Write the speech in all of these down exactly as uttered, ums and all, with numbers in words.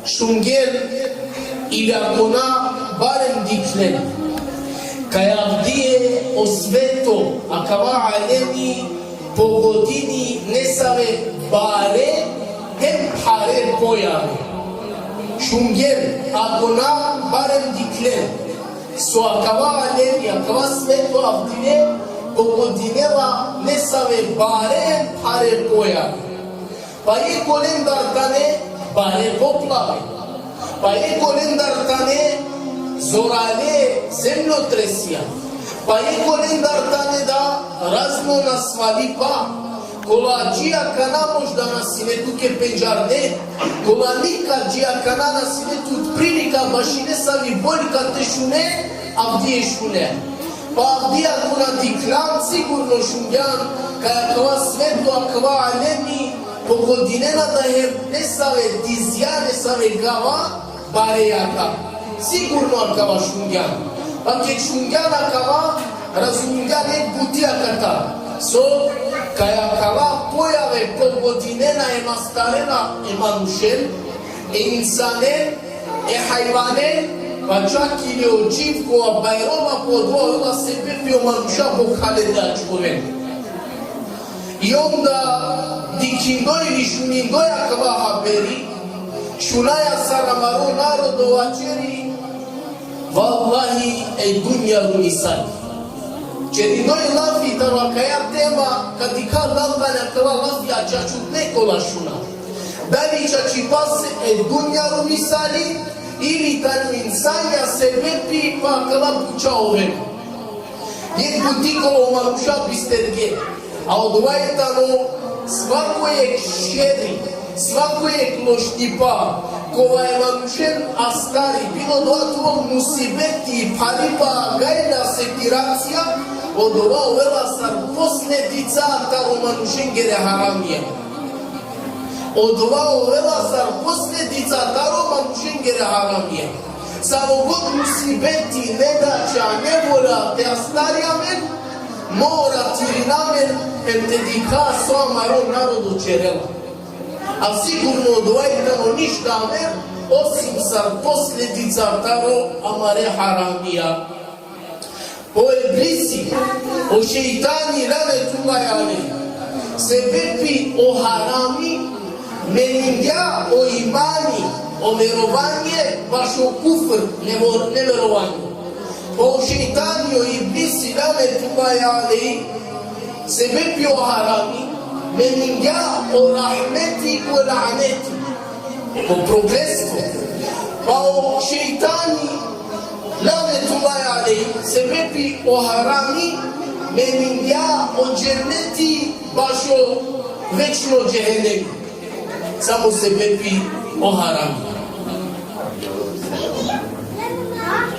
Šungjen ili ako na, barem dikhlen kaj avdive o sveto, akava alemi pogodini nesave bare hem phare pojave. Šungjen, ako na, barem dikhlen so akava alemi, akava sveto avdive pogodinela nesave bare hem phare pojave. Pa jekh olendar tane bare poplave, pa jekh olendar tane zorale zemljotresija, pa jekh olendar tane da razno nasvalipa, kola dži akana možda na sine tuke pendžarde, kola nikad dži akana na sine tut prilika baši nesavi boljka te šune, avdive šune. Pa avdive ako na dikhlan, sigurno šungjan kaj akava sveto, akava alemi pogodinena da hem nesave dizja, nesave gava bare jaka. Sigurno akava šungjan. Pa ked šungjan akava, razumingjan jekh buti akata. So, kaj akava pojave pogodinena hem astarena e manušen, e insanen, e hajvanen, pa čak ili o dživ kova bajrova, pa odova ovela sebepi o manuša bokhale te ačhoven. I onda dikhindoj ili šunindoj akava haberi, šunaja sar amaro narodo vaćeri: Vallahi, e dunja rumisali. Ćerindoj lafi taro akaja tema, ka dikha dal tane akala lafi čačutne kola šuna. Dali čačipase e dunja rumisali, ili tane insanja sebepi pa akala buća ovena. Jekh buti kova o manuša bisterge. A odova i tano svako jekh šeri, svako jekh lošnipa, kova e manušen astari, bilo odova tano musibeti, pharipa, gajla, sekiracija, odova ovela sar posledica taro manušengere haramija. Odova ovela sar posledica taro manušengere haramija. Savo god musibeti, nedaća, nevolja te astari amen, mora te irina amen hem te dikha so amaro narodo ćerela. A sigurno odova i tano ništa amen, osim sar posledica taro amare haramija. O iblisi, o šejtani, lanetullahi alejhi, sebepi o harami, meningja o imani, o verovanje, bašo kufr, nevo-, neverovanje. Pa o šejtani, o iblisi, lanetullahi alejhi, sebepi o harami, meningja o rahmeti ko laneti, o prokletstvo. Pa o šejtani, lanetullahi alejhi, sebepi o harami, meningja o dženneti bašo večno džehenemi. Samo sebepi o harami.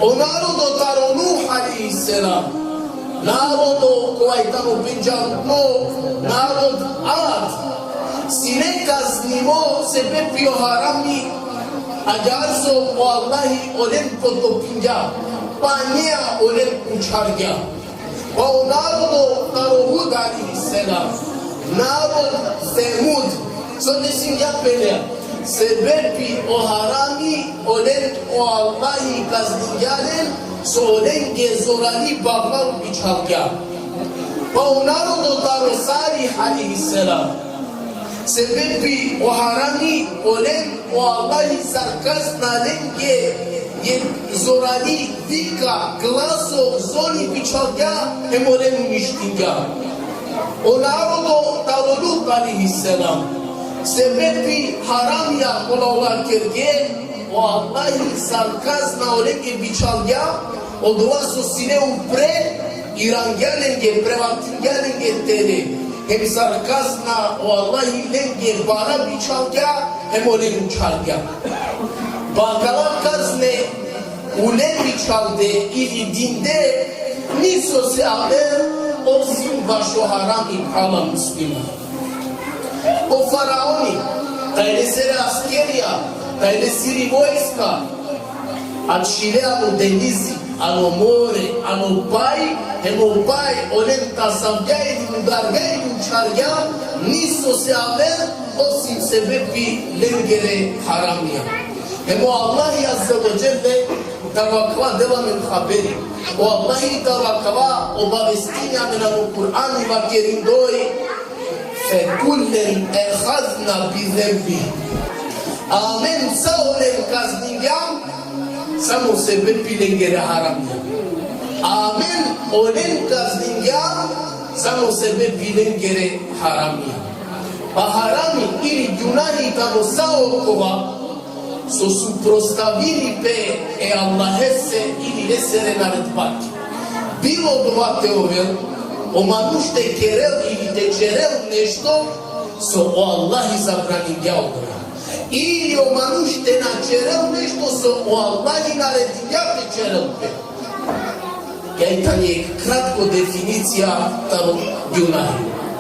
O narodo taro Nuh alejhi selam, narodo kova i tano pendžarutno, narod Ad, sine kaznimo sebepi o harami, agjaar so o Allahi olen potopingja, panea olen učhargja. Pa o narodo taro Hud alejhi selam, narod Semud, so desingja pele, sebepi o harami olen o Allahi kazningja len, so olenge zorali bagla bičhalgja. Pa o narodo taro Salih alejhi selam, sebepi o harami olen o Allahi sar kazna lenge jekh zorali vika, glaso, zvoni bičhalgja hem olen uništingja. O narodo taro Lut alejhi selam, sebepi haramija kola ola kerge, o Allahi sar kazna olenge bičhalgja, odova so sine upre, irangja lenge, prevatingja lenge tere. Hem sar kazna o Allahi lenge bara bičhalgja, hem olen učhargja. Pa akala kazne ulen bičhalde ili dinde, nisose aver osim bašo harami, phrala muslimani. O faraoni, taj lesere askerija, taj lesiri vojska, ačhile ano denizi, ano more, ano paj, hem o paj olen tasavgja ili mudargja ili učhargja, nisose aver osim sebepi lengere haramija. Em o Allahi Azze ve Dželle taro akava dela amen haberi. O Allahi taro akava obavestini amen ano Kur'ani vakerindoj: فكلا أخذنا بذنبه. Amen sa olen kazningjam, samo sebepi lengere haramija. Amen olen kazningjam, samo sebepi lengere haramija. Pa harami ili gunahi tano sa okova so suprostavini pe e Allahese ili lesere naredbake. Bilo dova te ovel, o manuš te kerel ili te čerel nešto so o Allahi zabraningja odova. Ili o manuš te na čerel nešto so o Allahi naredingja te čerel pe. Kaj tani jek kratko definicija taro gunahi.